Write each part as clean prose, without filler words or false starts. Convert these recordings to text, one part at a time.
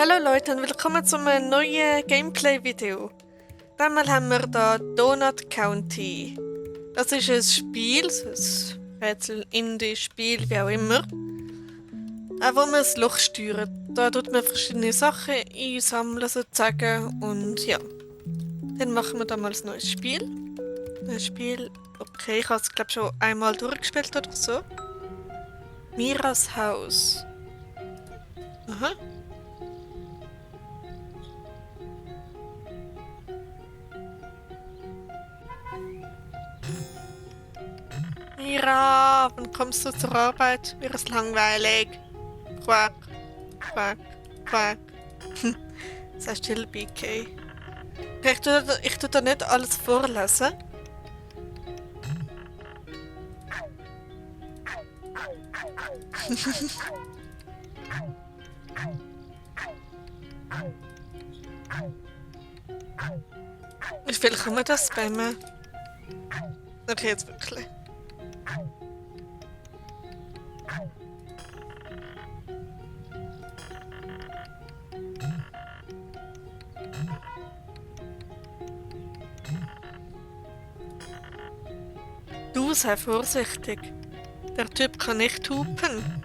Hallo Leute und willkommen zum neuen Gameplay-Video. Einmal haben wir da Donut County. Das ist ein Spiel, ein Rätsel-Indie-Spiel, wie auch immer, wo man ein Loch steuert. Da tut man verschiedene Sachen einsammeln sozusagen und ja. Dann machen wir da mal ein neues Spiel. Okay, ich habe es glaube schon einmal durchgespielt oder so. Miras Haus. Aha. Mira, wann kommst du zur Arbeit? Mir ist langweilig. Quack, quack, quack. Sei still, BK. Ich tu da nicht alles vorlesen. Wie viel kann man das spammen? Nicht jetzt wirklich. Du sei vorsichtig. Der Typ kann nicht hupen.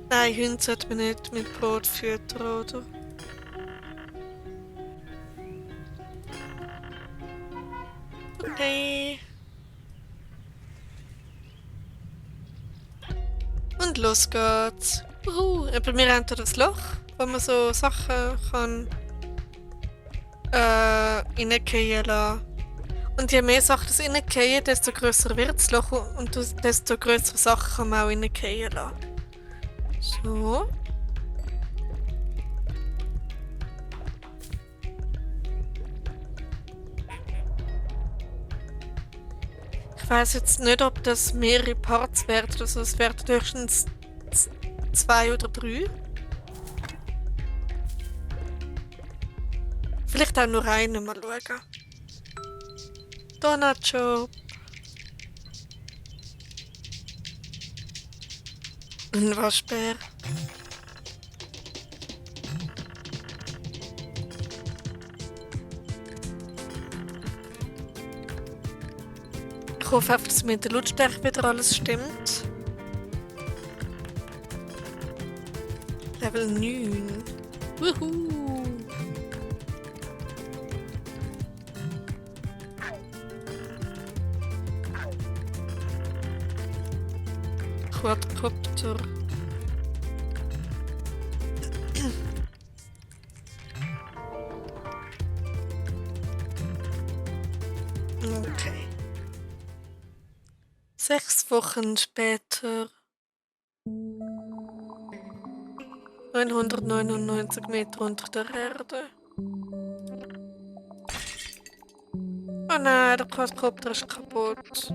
Nein, Hunde sollte man nicht mit Brot füttern, oder? Okay. Und los geht's. Bei mir haben wir das Loch, wo man so Sachen kann reingehen lassen. Und je mehr Sachen das reingehen, desto grösser wird das Loch und desto grössere Sachen kann man auch reingehen lassen. So. Ich weiss jetzt nicht, ob das mehrere Parts werden. Also es werden höchstens 2 oder 3. Vielleicht auch nur einen, mal schauen. Donut Shop. Ein Waschbär. Ich hoffe einfach, dass mit der Lautstärke wieder alles stimmt. Level 9. Wuhu! Quadcopter. Okay. 6 Wochen später. 999 Meter unter der Erde. Oh nein, der Quadcopter ist kaputt.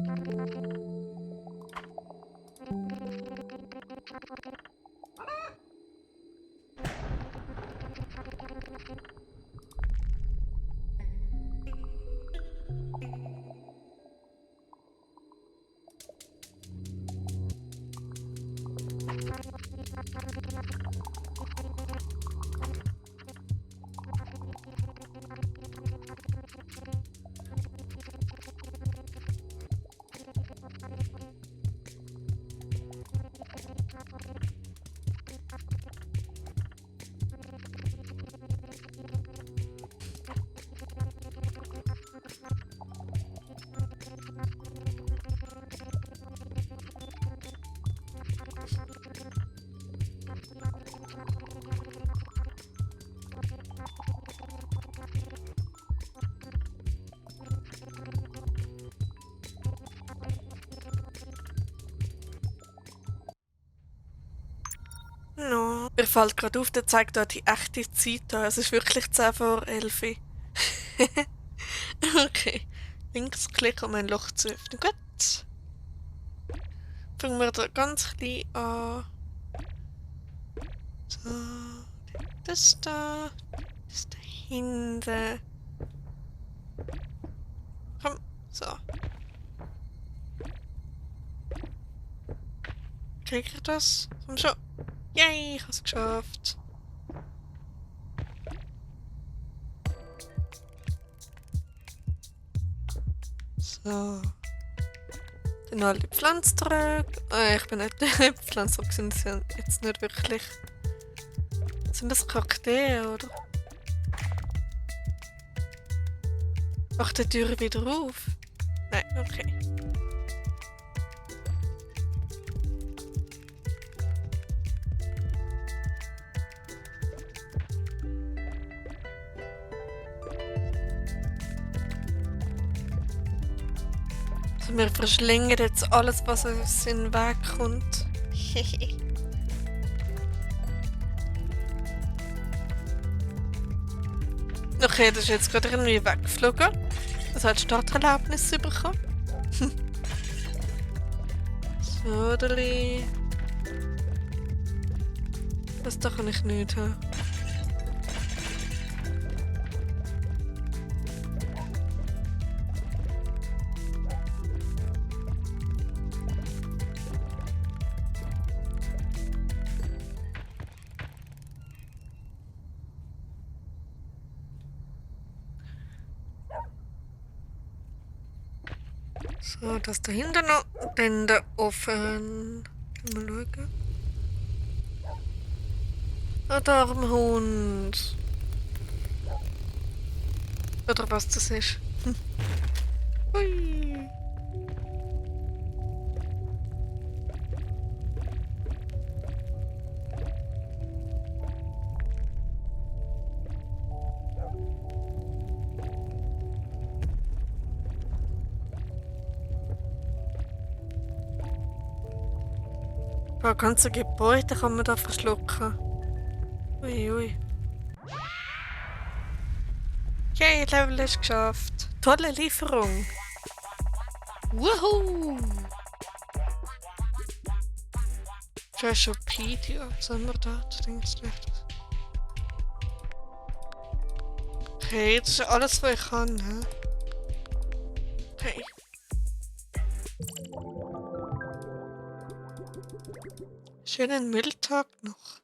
No. Mir fällt gerade auf, der zeigt da die echte Zeit an. Es ist wirklich 10 vor 11. Okay. Linksklick, um ein Loch zu öffnen. Gut. Fangen wir da ganz klein an. So. Das da. Das da hinten. Komm. So. kriege ich das? Komm schon. Yay, ich habe es geschafft. So. Dann alle Pflanzen zurück. Ich bin nicht Pflanzen zurück, sind sie jetzt nicht wirklich. Sind das Kakteen, oder? Mach die Tür wieder auf. Nein, okay. Also wir verschlingen jetzt alles, was uns in den Weg kommt. Okay, das ist jetzt gerade irgendwie weggeflogen. Das hat Starterlebnis bekommen. So, Deli. Das da kann ich nicht haben. So, das dahinter noch. Dann der Ofen. Mal schauen. Ah, der arme Hund. Oder was das ist. Hui. Ein ganzes Gebäude kann man da verschlucken. Ui. Yay, Level ist geschafft. Tolle Lieferung. Woohoo! Treasure Pedia, was haben wir da? Okay, das ist alles, was ich kann. He? Okay. Schönen Mülltag noch.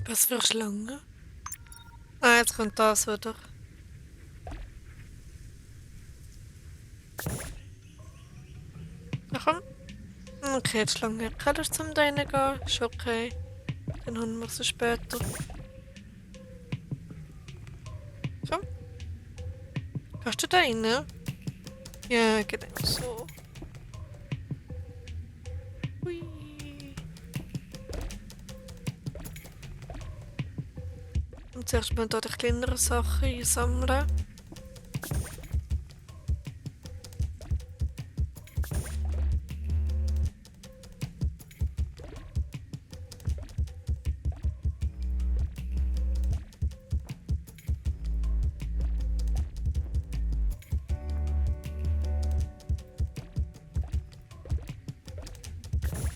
Was für Schlange? Ah, jetzt kommt das wieder. Na komm. Okay, die Schlange hat keine Lust zum reingehen. Ist okay. Dann holen wir sie später. So. Kannst du da rein? Ja, genau so. Hui. Und zuerst mal hier die kleineren Sachen einsammeln.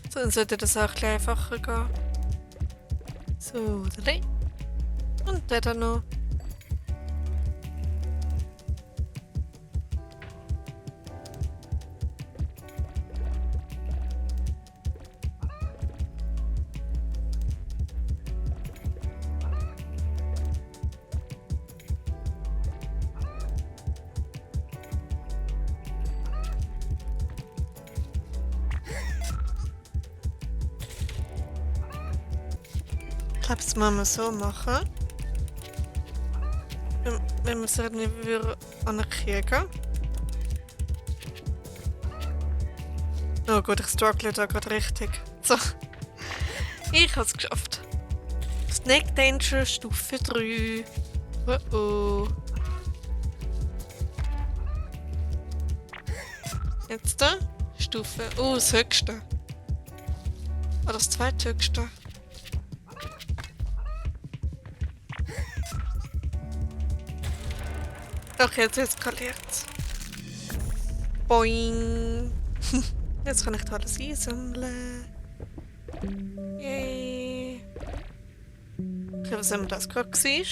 So, dann sollte das auch ein bisschen einfacher gehen. So, drei. Und der dann noch. Ich glaube, das müssen wir so machen. Wenn wir es nicht würde anerkennen. Oh gut, ich struggle da gerade richtig. So. Ich habe es geschafft. Snake Danger Stufe 3. Oh oh. Jetzt da? Stufe. Oh, das höchste. Oder das zweithöchste. Okay, jetzt eskaliert es. Boing. Jetzt kann ich da alles einsammeln. Yay. Okay, was haben wir das gerade gesehen?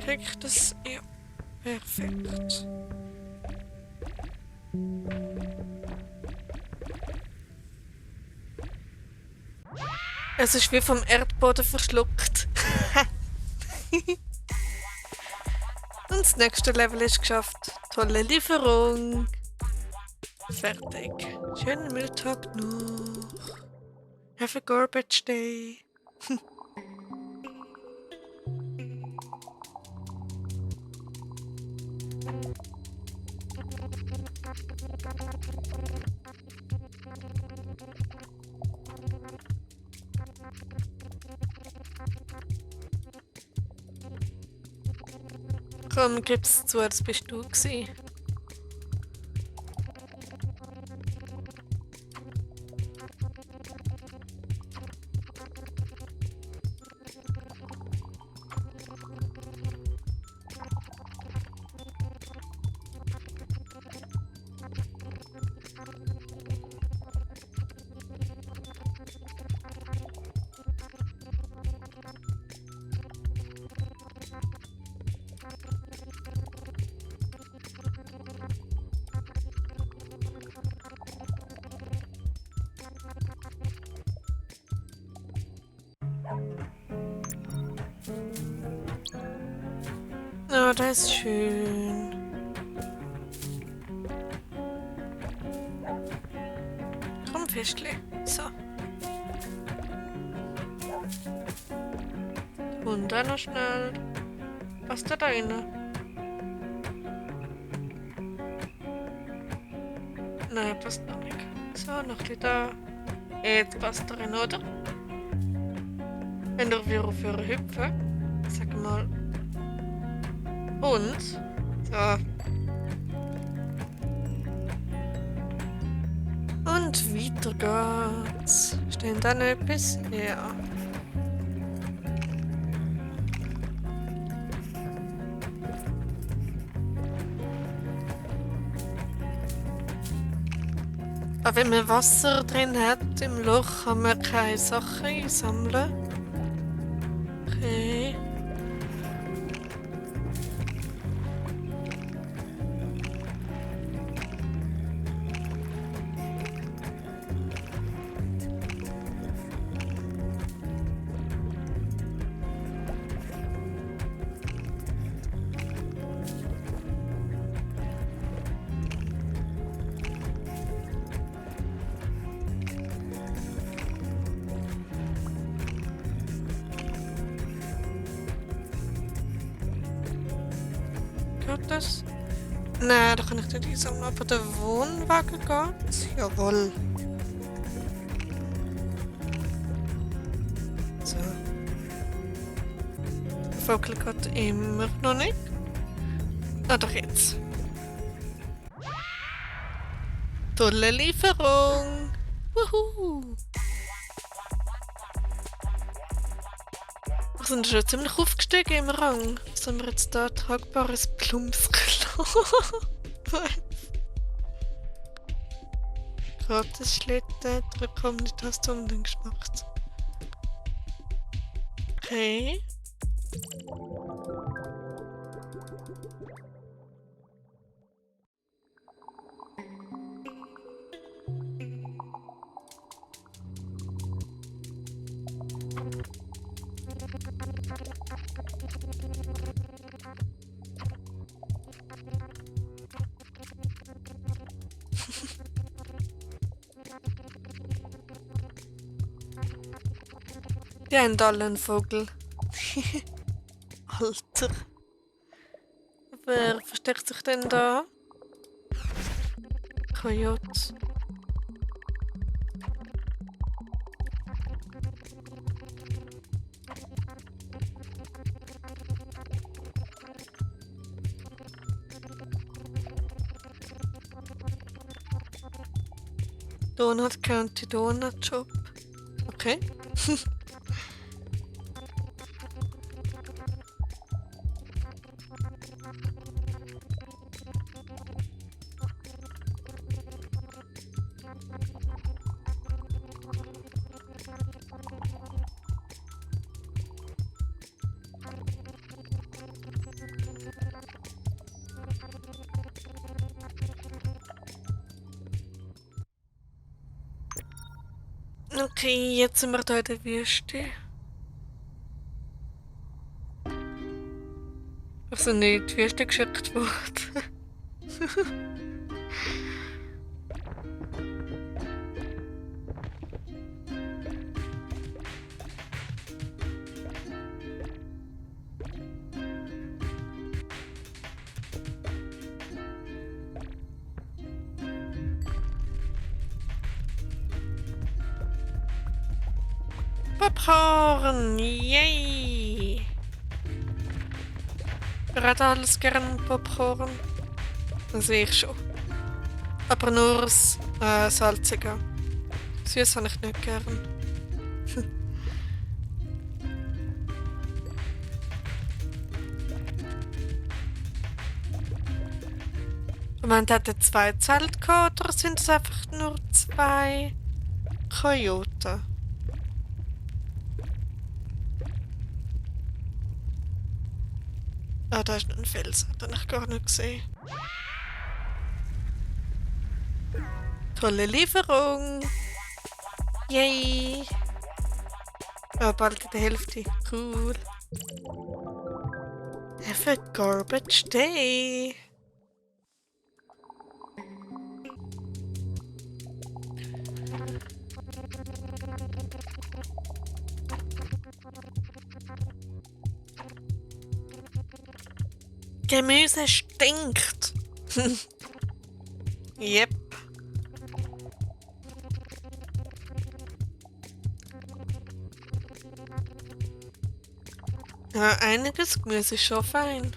Krieg ich das? Ja. Perfekt. Es ist wie vom Erdboden verschluckt. Und das nächste Level ist geschafft. Tolle Lieferung. Fertig. Schönen Mittag noch. Have a garbage day. Komm, gib's zu, das bist du gewesen. Oh, das ist schön. Komm, Fischli. So. Und dann noch schnell. Was da rein? Nein, passt noch nicht. So, noch ein bisschen da. Jetzt passt da rein, oder? Wenn wir wieder aufhören hüpfen. Sag mal. Und. So. Und weiter geht's. Steht da noch etwas? Ja. Aber wenn man Wasser drin hat im Loch, kann man keine Sachen einsammeln. Okay. Geht das? Nein, da kann ich nicht einsammeln. Aber der Wohnwagen geht? Jawohl. So. Der Vogel geht immer noch nicht. Ah, doch jetzt. Tolle Lieferung. Wuhu. Wir sind schon ziemlich aufgestiegen im Rang. Was haben wir jetzt da? Tragbares Plumpsklo. Gratis Schlitten, drück um die Taste um den gemacht. Okay. Die haben alle einen Vogel. Alter. Wer versteckt sich denn da? Coyote. Donut County Donut Shop. Okay. Okay, jetzt sind wir hier in der Wüste. Wir sind nicht in die Wüste geschickt worden. Popcorn! Yay! Wer hat alles gern Popcorn? Das sehe ich schon. Aber nur das Salzige. Süß habe ich nicht gern. Und man hat zwei Zelte gehabt, oder sind es einfach nur zwei Kojoten? Ah, da ist noch ein Fels, den habe ich gar nicht gesehen. Tolle Lieferung! Yay! Ja, bald in der Hälfte. Cool. Have a garbage day! Gemüse stinkt. Yep. Ja, einiges Gemüse ist schon fein.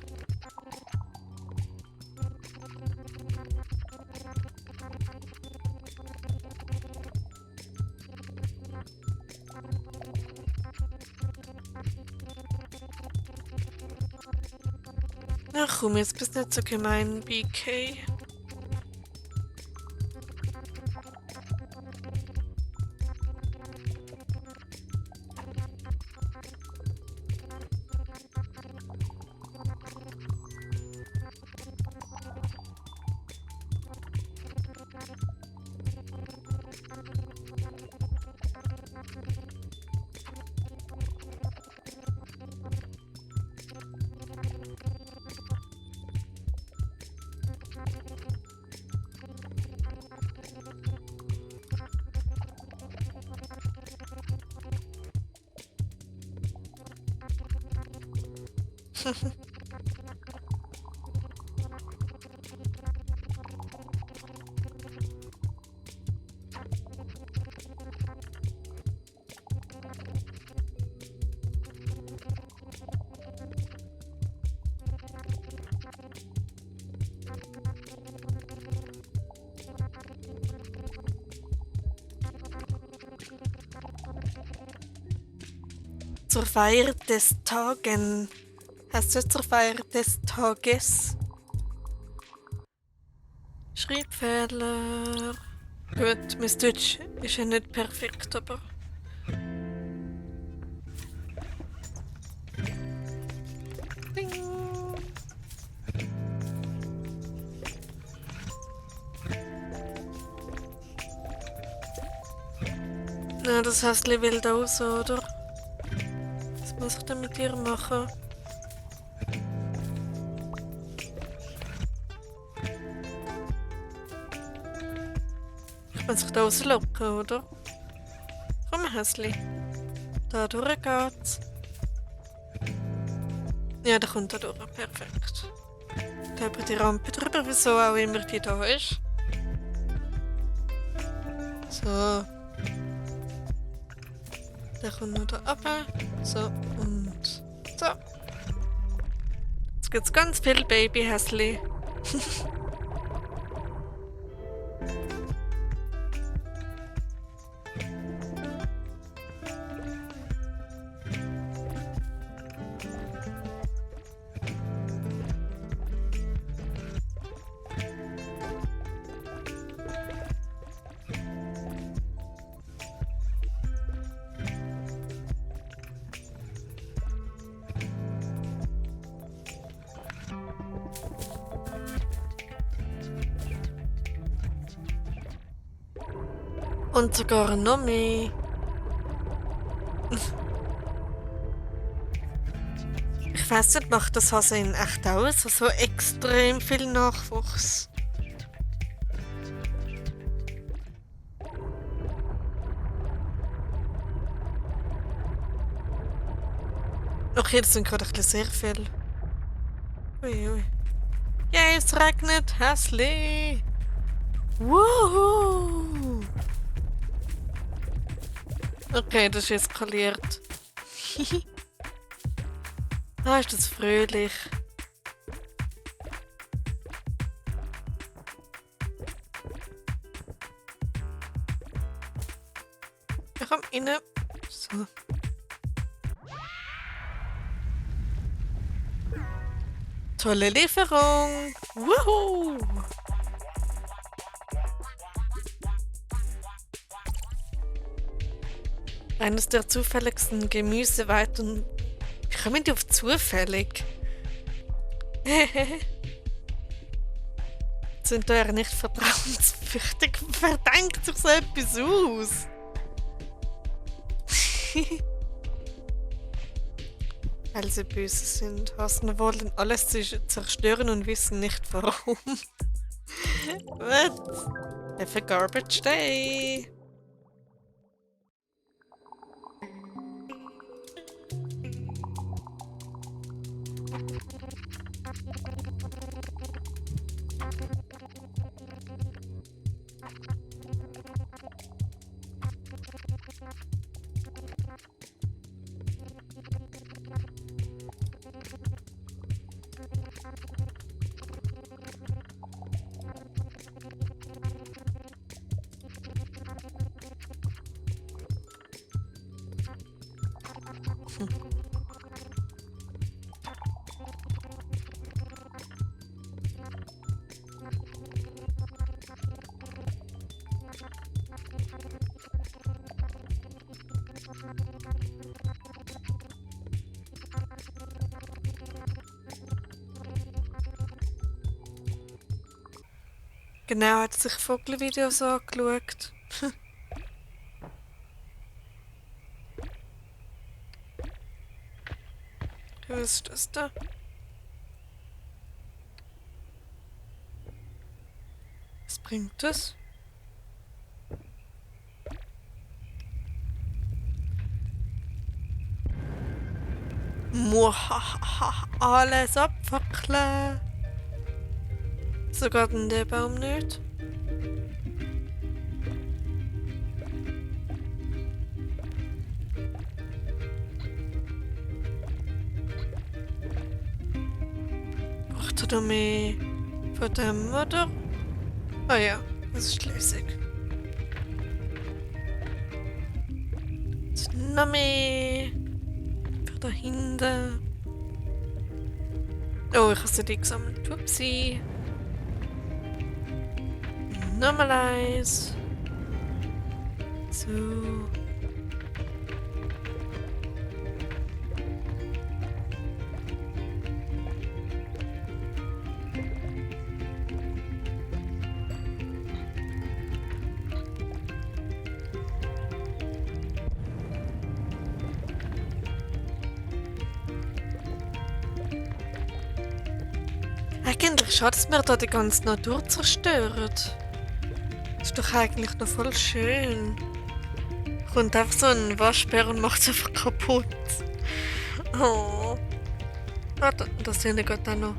Ach komm, jetzt bist du nicht so gemein, BK. Zur Feier des Tagen. Heißt das zur Feier des Tages? Schreibfehler. Gut, mein Deutsch ist ja nicht perfekt, aber... Ding. Na, das Häschen will da raus, oder? Was muss ich denn mit ihr machen? Ich muss sich da rauslocken, oder? Komm, Häsli. Da durch geht's. Ja, da kommt er durch. Perfekt. Da über die Rampe drüber, wieso auch immer die da ist. So. Der kommt noch da runter. So, und so. Jetzt gibt's ganz viel Babyhäsli. Und sogar noch mehr. Ich weiss nicht, macht das Hase in echt aus? So extrem viel Nachwuchs. Okay, das sind gerade ein bisschen sehr viel. Uiui. Ja, es regnet. Häsli. Wuhu! Okay, das ist eskaliert. Ah, ist das fröhlich. Ich komm rein. So. Tolle Lieferung. Wuhu! Eines der zufälligsten Gemüseweiten. Wie kommen die auf zufällig? Sind da ja nicht vertrauenswürdig. Wer denkt sich so etwas aus? Weil sie böse sind. Hasen wollen alles zerstören und wissen nicht warum. What? Have a garbage day. Genau, hat sich Vogelvideos angeschaut. Was ist das da? Was bringt das? Muahaha, alles abfackeln. Sogar den Baum nicht. Braucht er noch mehr von dem, oder? Ah ja, das ist lässig. Jetzt noch mehr. Für da hinten. Oh, ich habe sie nicht gesammelt. Upsi. Nochmal eins. So. Eigentlich schade, dass wir da die ganze Natur zerstören. Ist doch eigentlich noch voll schön. Kommt einfach so ein Waschbär und macht es einfach kaputt. Oh. Ah, das sehen wir gerade auch noch.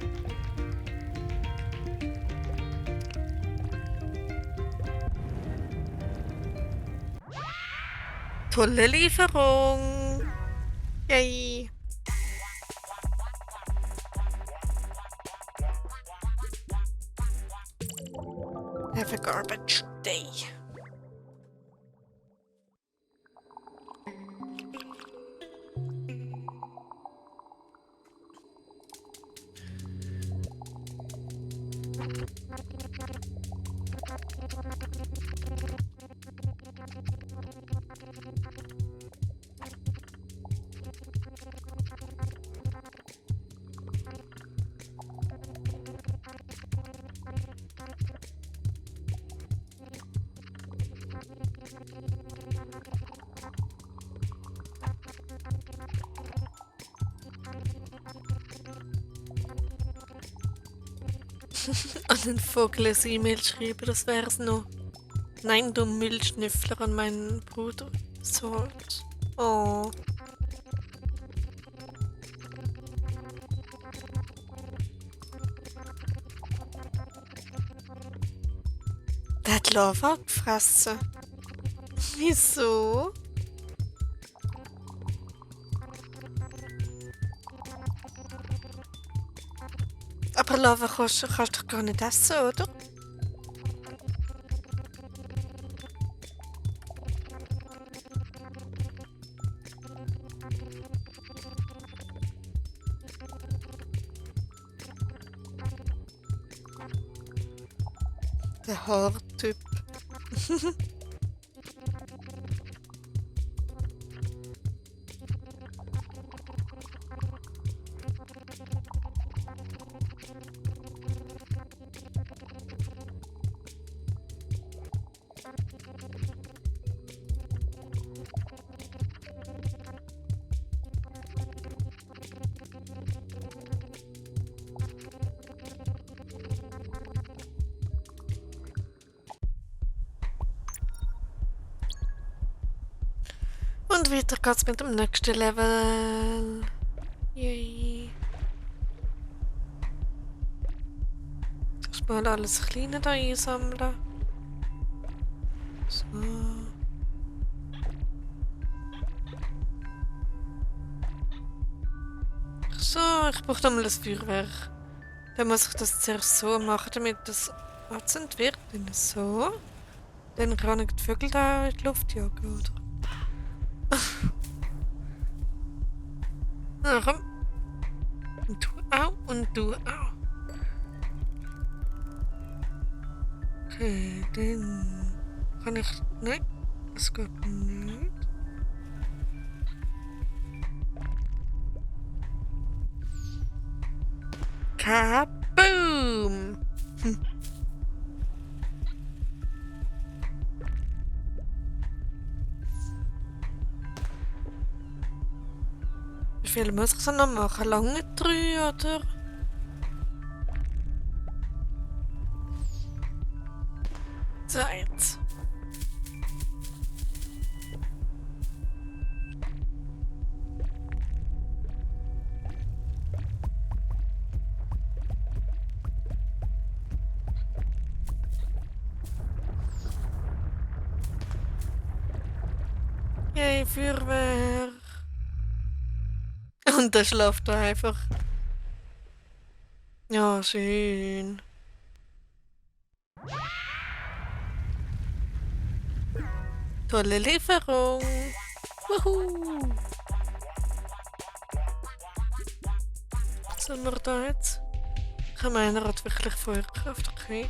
Tolle Lieferung. Yay. Have a garbage day. An den Vogel eine E-Mail schreiben, das wär's noch. Nein, du Müllschnüffler, an meinen Bruder. Salt. Oh. Der hat Lava gefressen. Wieso? Aber Lava kannst du doch gar nicht essen, oder? Der Haartyp. Und weiter geht's mit dem nächsten Level. Yay. Erstmal alles Kleine da einsammeln. So. So, ich brauche nochmal das Feuerwerk. Dann muss ich das zuerst so machen, damit das anzündet wird. Dann so. Dann kann ich die Vögel da in die Luft jagen, oder? Na komm. Und du auch und du auch. Okay, dann kann ich... Nein, es geht nicht. Kaboom! Wie viel muss ich so noch machen? Lange 3, oder? So, jetzt. Yay, Feuerwehr. Und der schläft da einfach. Ja, schön. Tolle Lieferung. Wuhu. Was haben wir da jetzt? Ich meine, er hat wirklich Feuerkraft, okay.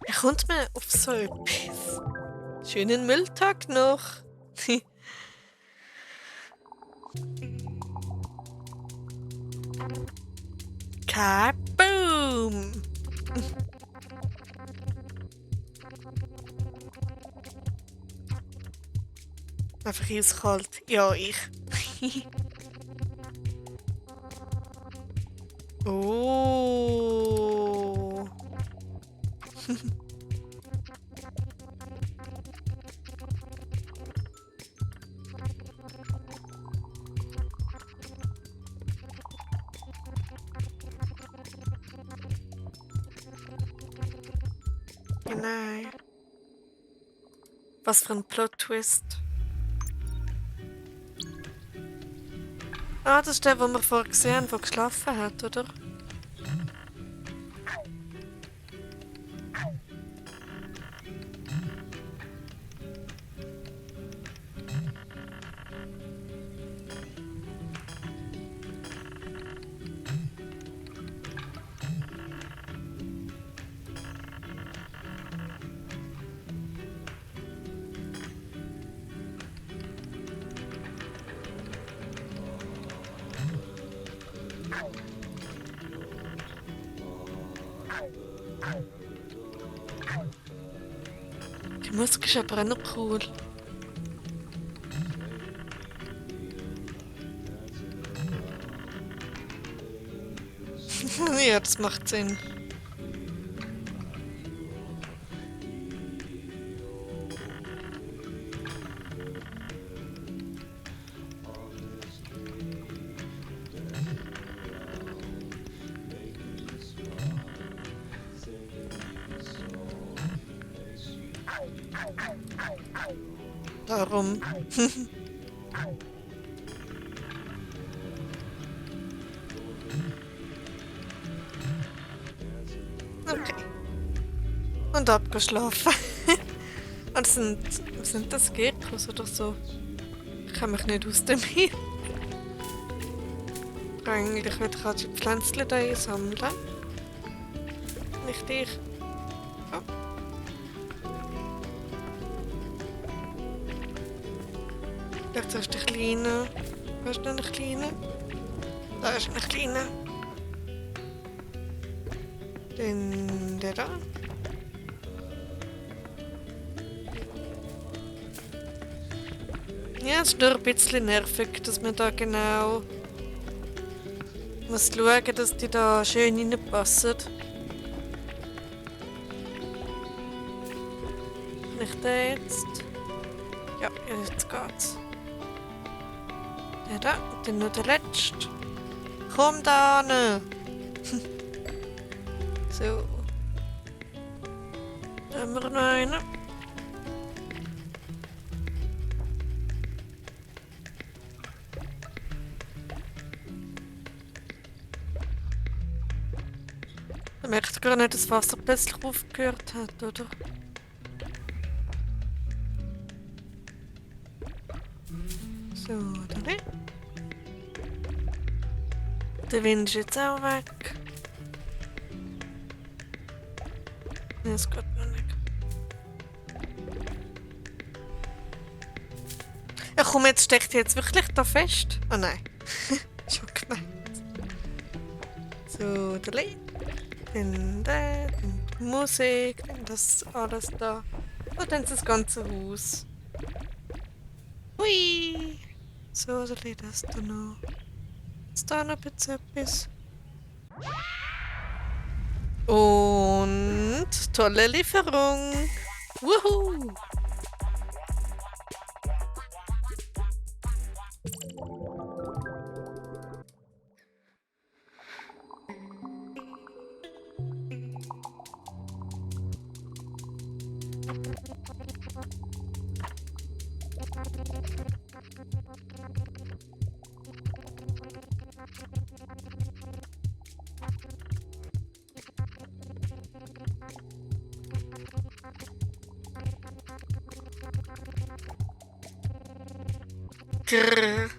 Wie kommt man auf so etwas? Schönen Mülltag noch. Kaboom! Einfach eiskalt. Ja, ich. Oh. Genau. Was für ein Plot-Twist. Ah, das ist der, den wir vorher gesehen haben, der geschlafen hat, oder? Die Musik ist aber auch noch cool. Ja, das macht Sinn. Darum. Okay. Und abgeschlafen. Und sind das Geckos oder so? Ich kann mich nicht aus dem hin. Eigentlich würde ich halt die Pflänzchen da einsammeln. Nicht ich. Oh. Vielleicht ist die Kleine. Wo ist denn die Kleine? Da ist eine Kleine. Den der da. Ja, es ist nur ein bisschen nervig, dass man da genau muss schauen, dass die da schön reinpassen. Nicht der jetzt. Ja, jetzt geht's. Der da, und dann noch der letzte. Komm da hin! So. Da haben wir noch einen. Man merkt gar nicht, dass das Wasser plötzlich aufgehört hat, oder? So, da nicht. Der Wind ist jetzt auch weg. Nein, es geht noch nicht. Ja komm, jetzt steckt die jetzt wirklich da fest. Oh nein. Schon gemeint. So, da liegt. Dann die Musik, dann das alles da. Und dann das ganze Haus. Hui! So, da liegt das da noch. Ist da noch jetzt etwas? Und tolle Lieferung! Wuhu! Grrr.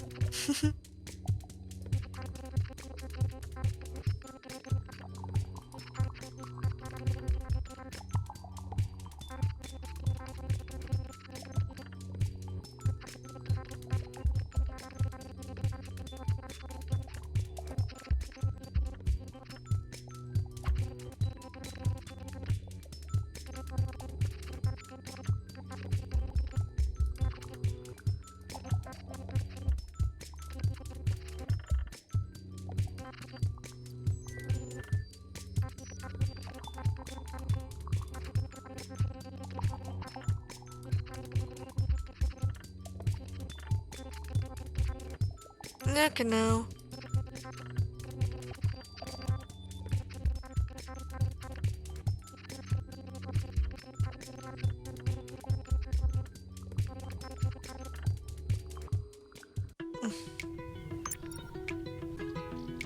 Ja, genau.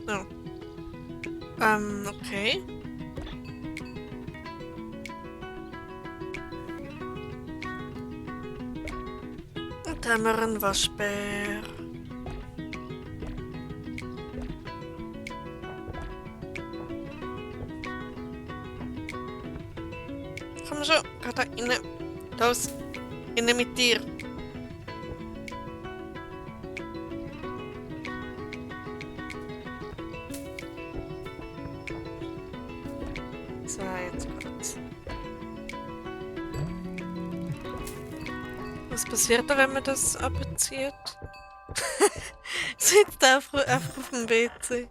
Oh. Okay. Und da haben wir einen Waschbär. Komm schon, geh da rein. Los, rein mit dir. So, jetzt geht's. Was passiert da, wenn man das abzieht? Sitzt einfach auf dem WC.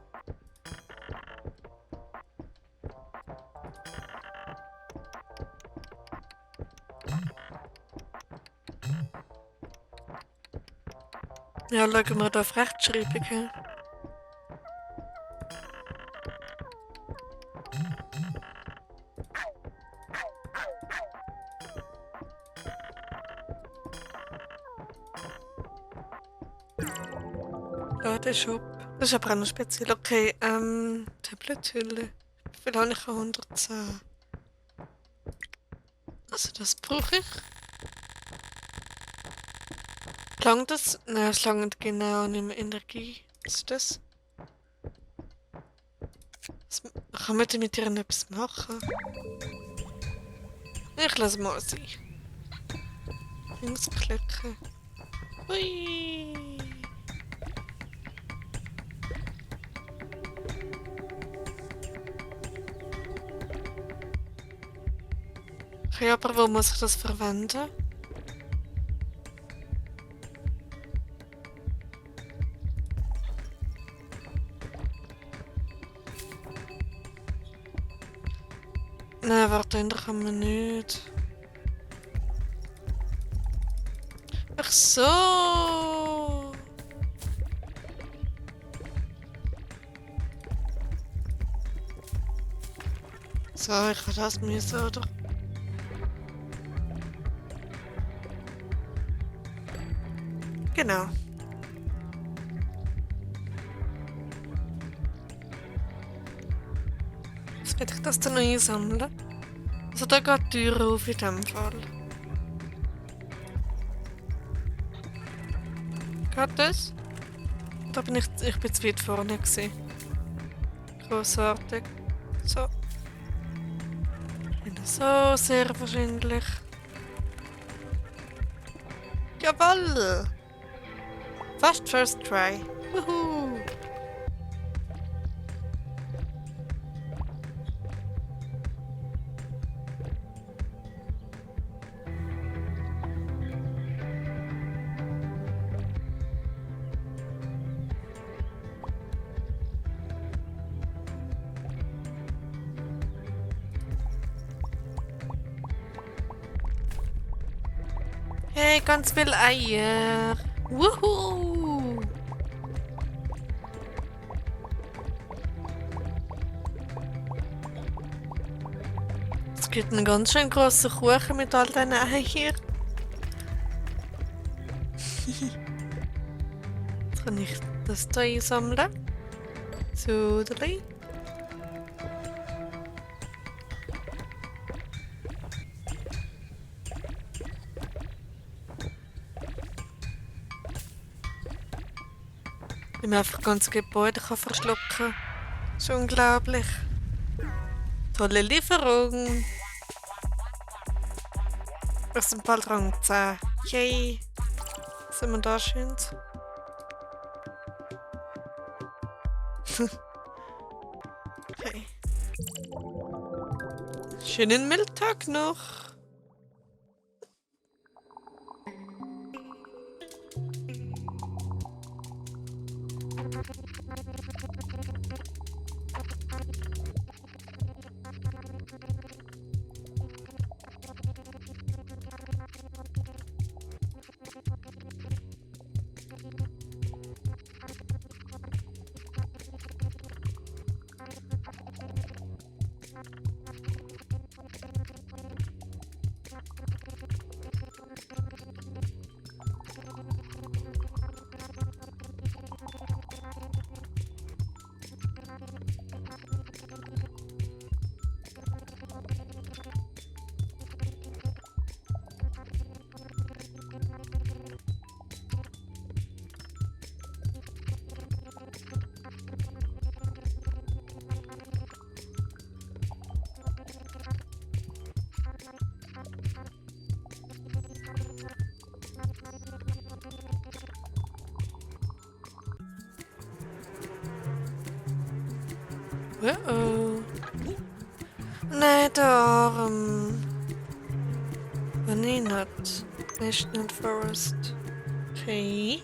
Ja, schauen wir da auf Rechtschreibung. He? Ladeshop. Das ist aber auch noch speziell. Okay, Tablethülle. Wie viel habe ich? 110. Also das brauche ich. Langt das? Nein, es langt genau nicht mehr Energie. Was ist das? Kann man damit etwas machen? Ich lasse mal sein. Links klicken. Hui. Okay, aber wo muss ich das verwenden? Nein, warte, da kann man nicht. Ach so. So, ich kann das müssen, oder? Genau. Jetzt werde ich das dann noch einsammeln. Also da geht die Tür auf in dem Fall. Geht das? Da bin ich bin zu weit vorne gewesen. Grossartig. So. So, sehr wahrscheinlich. Jawoll! Fast first try. Wuhu! Hey, ganz viel Eier. Wuhu! Es gibt einen ganz schön grossen Kuchen mit all diesen Eiern. Jetzt kann ich das hier einsammeln. So, drei. Wie man einfach ganze Gebäude kann verschlucken kann. Das ist unglaublich. Tolle Lieferung. Wir sind bald Rang 10. Yay. Was sind wir da schön? Okay. Schönen Mittag noch. Oh. Nein, der Arm. Kann ich nicht. National Forest. Okay.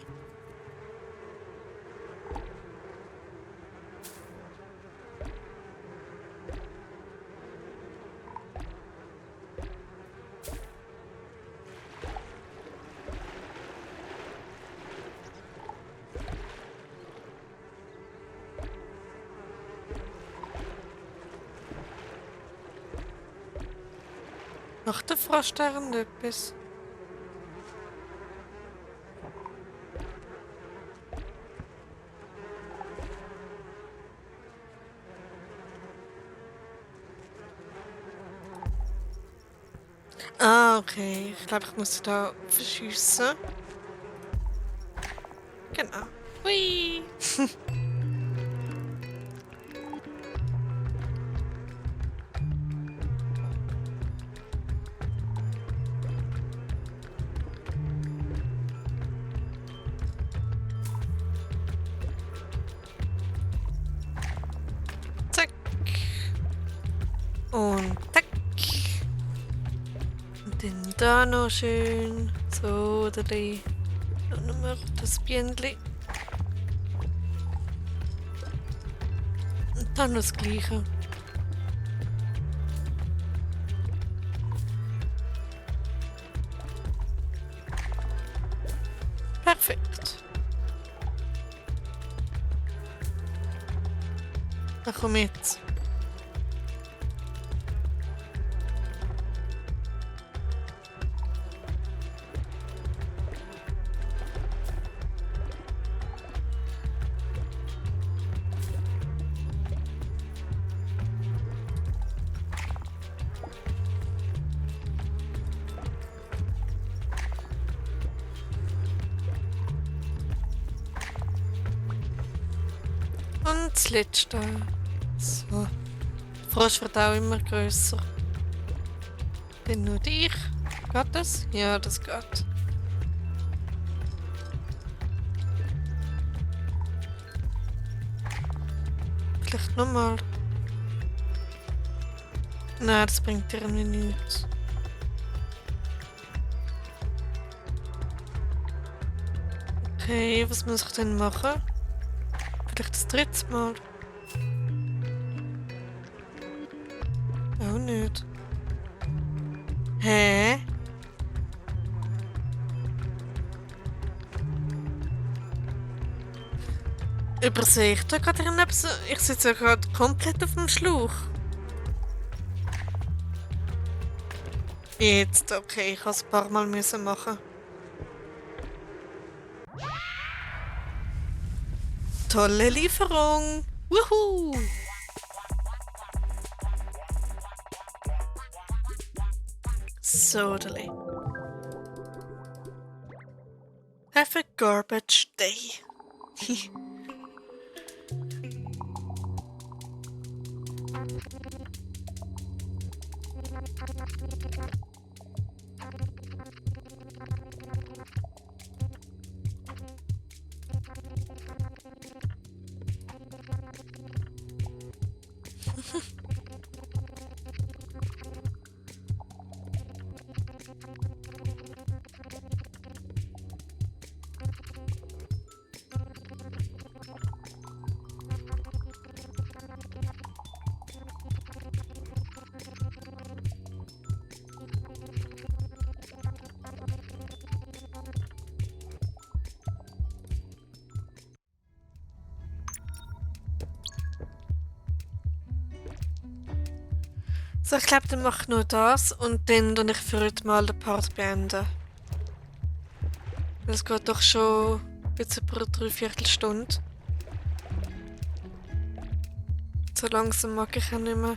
Macht der Frosch etwas? Ah, okay. Ich glaube, ich muss da verschiessen. Genau. Hui! Zack. Und zack. Und dann da noch schön. So, da. Dann nehmen wir das Bienenli. Und dann noch das Gleiche. Perfekt. Na komm jetzt. Und das letzte. So. Der Frosch wird auch immer grösser. Dann nur dich. Geht das? Ja, das geht. Vielleicht nochmal. Nein, das bringt dir nichts. Okay, was muss ich denn machen? Vielleicht das dritte Mal. Auch nicht. Hä? Übersehe ich da gerade irgendetwas? Ich sitze ja gerade komplett auf dem Schlauch. Jetzt, okay, ich muss es ein paar Mal machen. Tolle Lieferung! Wuhu! Sodali. Have a garbage day. So, ich glaube, dann mache ich nur das und dann tue ich für heute mal den Part beenden. Es geht doch schon ein bisschen über 3/4 Stunde. So langsam mag ich auch nicht mehr.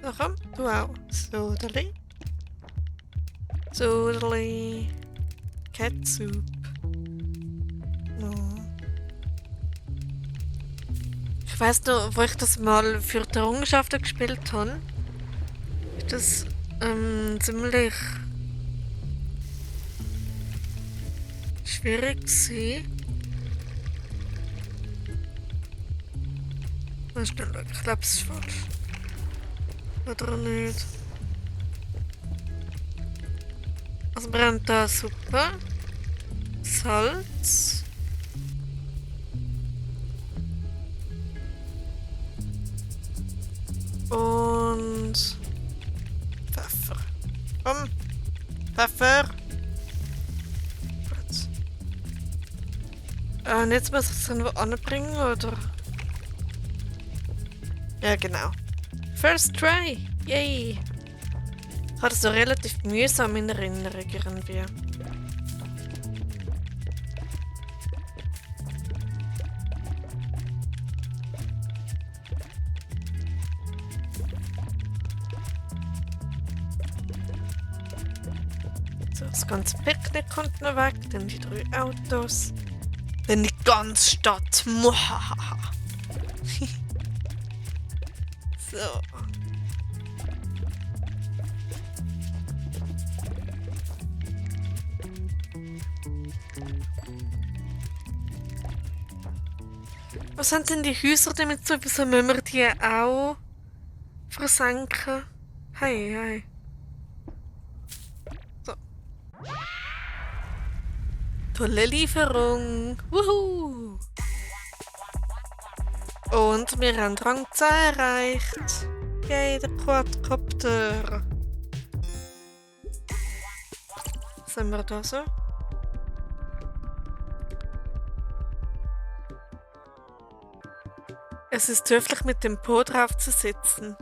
So, komm, du auch. Sodali. Sodali. Catsup. No. Ich weiss noch, wo ich das mal für die Errungenschaften gespielt habe, ist das ziemlich schwierig gewesen. Mal schnell schauen. Ich glaube, es ist falsch. Oder nicht? Also wir haben da Suppe, Salz. Und Pfeffer. Komm, Pfeffer. Gut. Und jetzt muss ich es irgendwo anbringen, oder? Ja, genau. First try! Yay! Ich hatte es so relativ mühsam in Erinnerung irgendwie. So, das ganze Picknick kommt noch weg, dann die 3 Autos. Dann die ganze Stadt. Muhahaha. So. Was sind denn die Häuser damit so? Wieso müssen wir die auch versenken? Hey, hey. So. Tolle Lieferung. Wuhu. Und wir haben Rang 10 erreicht. Yay, der Quadcopter. Sind wir da so? Es ist höflich, mit dem Po drauf zu sitzen.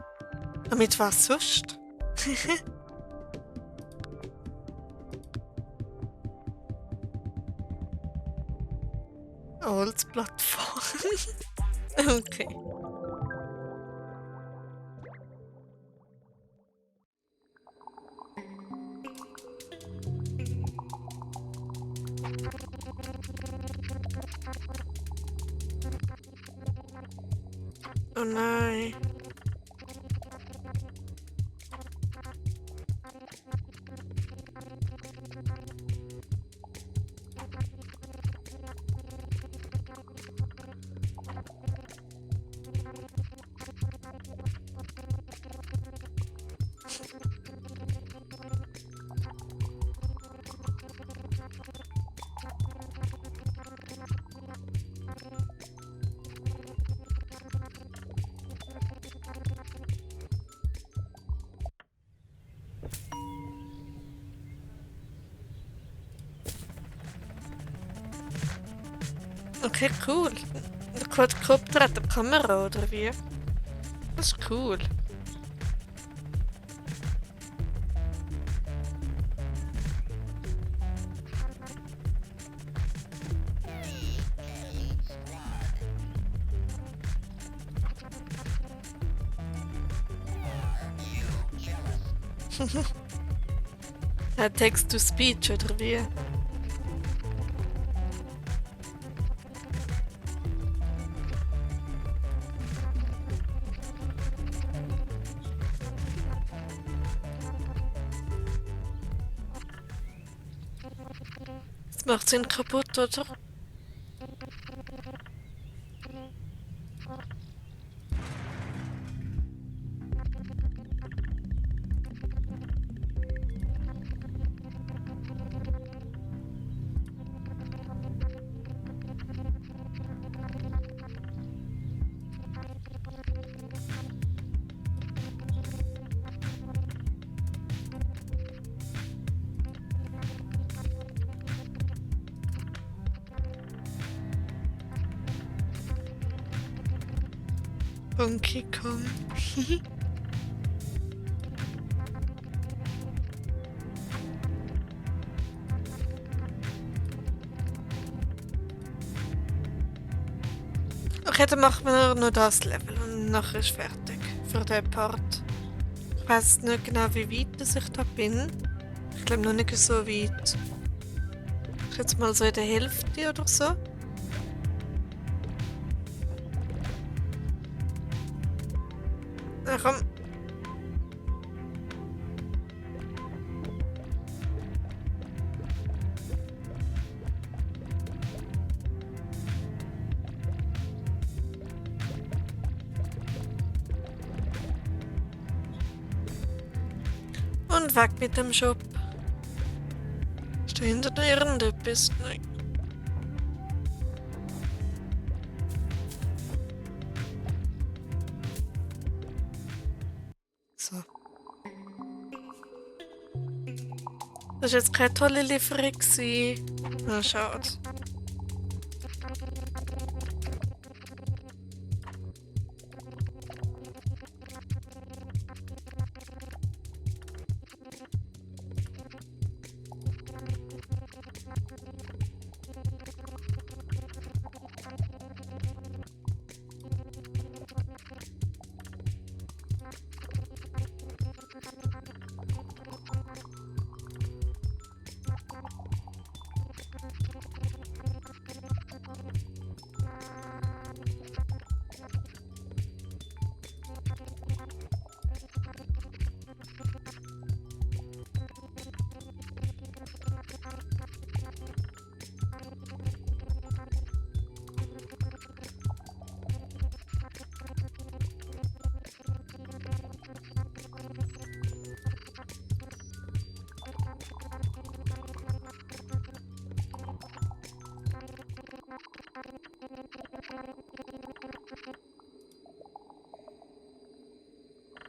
Damit was sonst? Holzplattform. Okay. Oh nein. Okay, cool. Der Quadcopter hat eine Kamera, oder wie? Das ist cool. Text-to-Speech, oder wie? Das macht ihn kaputt, oder? Donkey Kong. Okay, dann machen wir noch das Level und nachher ist fertig für den Part. Ich weiß nicht genau, wie weit dass ich da bin. Ich glaube noch nicht so weit. Ich jetzt mal so in der Hälfte oder so. Na komm. Und weg mit dem Shop. Ist da hinter dir irgendetwas? Nein. So. Das war jetzt keine tolle Lieferung. Na, schade.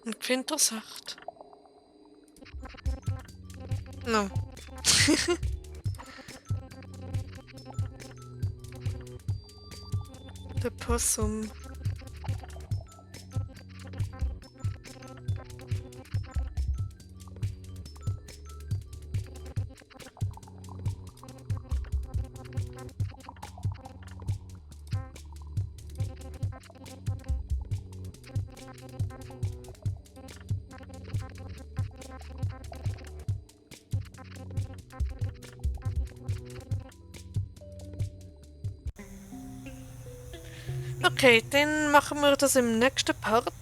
Und Wintersacht. No. Der Possum. Okay, dann machen wir das im nächsten Part.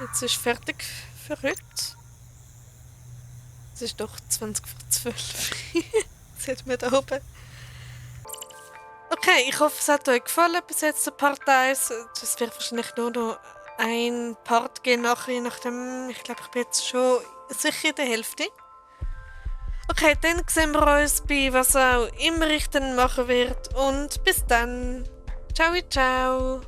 Jetzt ist fertig für heute. Es ist doch 20 vor 12. Sieht man da oben. Okay, ich hoffe, es hat euch gefallen bis jetzt der Part 1. Es wird wahrscheinlich nur noch ein Part gehen nachher, je nachdem. Ich glaube, ich bin jetzt schon sicher in der Hälfte. Okay, dann sehen wir uns bei was auch immer ich dann machen werde. Und bis dann. Ciao, ciao.